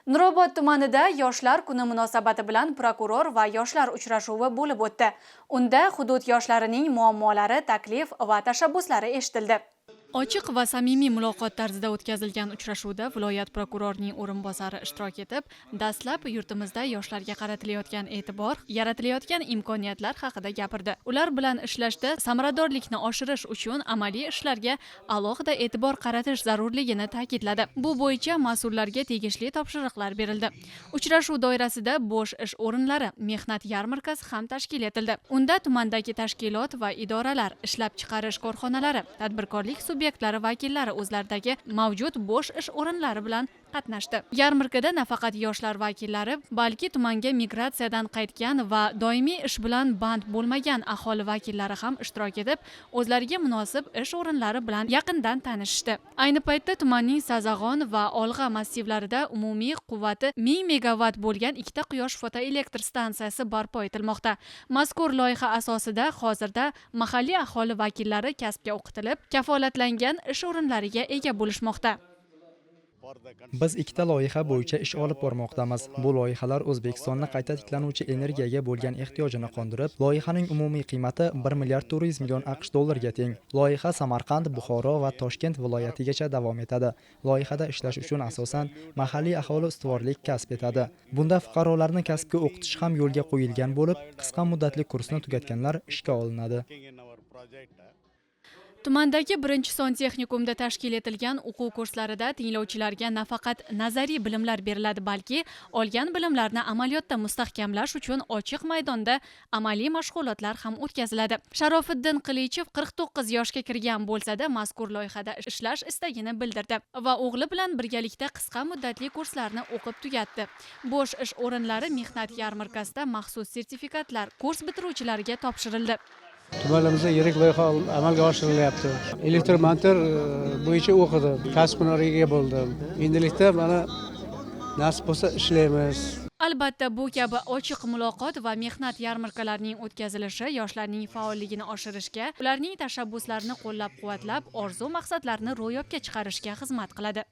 Nurobod tumanida Yoshlar kuni munosabati bilan prokuror va yoshlar uchrashuvi bo'lib o'tdi. Unda hudud yoshlarining muammolari, taklif va tashabbuslari eshitildi. Ochiq va samimiy muloqot tarzida o'tkazilgan uchrashuvda viloyat prokurorining o'rinbosari ishtirok etib, dastlab yurtimizda yoshlarga qaratilayotgan e'tibor, yaratilayotgan imkoniyatlar haqida gapirdi. Ular bilan ishlashda samaradorlikni oshirish uchun amaliy ishlarga alohida e'tibor qaratish zarurligini ta'kidladi. Bu bo'yicha mas'ullarga tegishli topshiriqlar berildi. Uchrashuv doirasida bo'sh ish o'rinlari mehnat yarmarkasi ham tashkil etildi. Unda tumandagi tashkilot va idoralar, ishlab chiqarish korxonalari, tadbirkorlik subyektlari vakillari o'zlaridagi mavjud bo'sh ish o'rinlari bilan qatnashdi. Yarmarkada nafaqat yoshlar vakillari, balki tumanga migratsiyadan qaytgan va doimiy ish bilan band bo'lmagan aholi vakillari ham ishtirok etib, o'zlariga munosib ish o'rinlari bilan yaqindan tanishishdi. Ayni paytda tumanning Sazag'on va Olg'a massivlarida umumiy quvvati 1000 megavatt bo'lgan ikkita quyosh fotoelektr stansiyasi barpo etilmoqda. Mazkur loyiha asosida hozirda mahalliy aholi vakillari kasbga o'qitilib, kafolatlangan ish o'rinlariga ega bo'lishmoqda. Biz ikkita loyiha bo'yicha ish olib bormoqdamiz. Bu loyihalar O'zbekistonni qayta tiklanuvchi energiyaga bo'lgan ehtiyojini qondirib, loyihaning umumiy qiymati 1 milliard 400 million AQSh dollariga teng. Loyiha Samarqand, Buxoro va Toshkent viloyatigacha davom etadi. Loyihada ishlash uchun asosan mahalliy aholi ustuvorlik kasb etadi. Bunda fuqarolarni kasbga o'qitish ham yo'lga qo'yilgan bo'lib, qisqa muddatli kursni tugatganlar ishga olinadi. Tumandagi birinchi son texnikumda tashkil etilgan o'quv kurslarida tinglovchilarga nafaqat nazariy bilimlar beriladi, balki olgan bilimlarni amaliyotda mustahkamlash uchun ochiq maydonda amaliy mashg'ulotlar ham o'tkaziladi. Sharofiddin Qilichev 49 yoshga kirgan bo'lsa-da, mazkur loyihada ishlash istagini bildirdi va o'g'li bilan birgalikda qisqa muddatli kurslarni o'qib tugatdi. Bo'sh ish o'rinlari mehnat yarmarkasida maxsus sertifikatlar kurs bitiruvchilariga topshirildi. Tumanimizda yirik loyiha amalga oshirilyapti. Elektromonter bo'yicha o'qidim, kasb hunariga ega bo'ldim. Endilikda mana nasib bo'lsa ishlaymiz. Albatta, bu kabi ochiq muloqot va mehnat yarmarkalarining o'tkazilishi yoshlarning faolligini oshirishga, ularning tashabbuslarini qo'llab-quvvatlab, orzu maqsadlarini ro'yobga chiqarishga xizmat qiladi.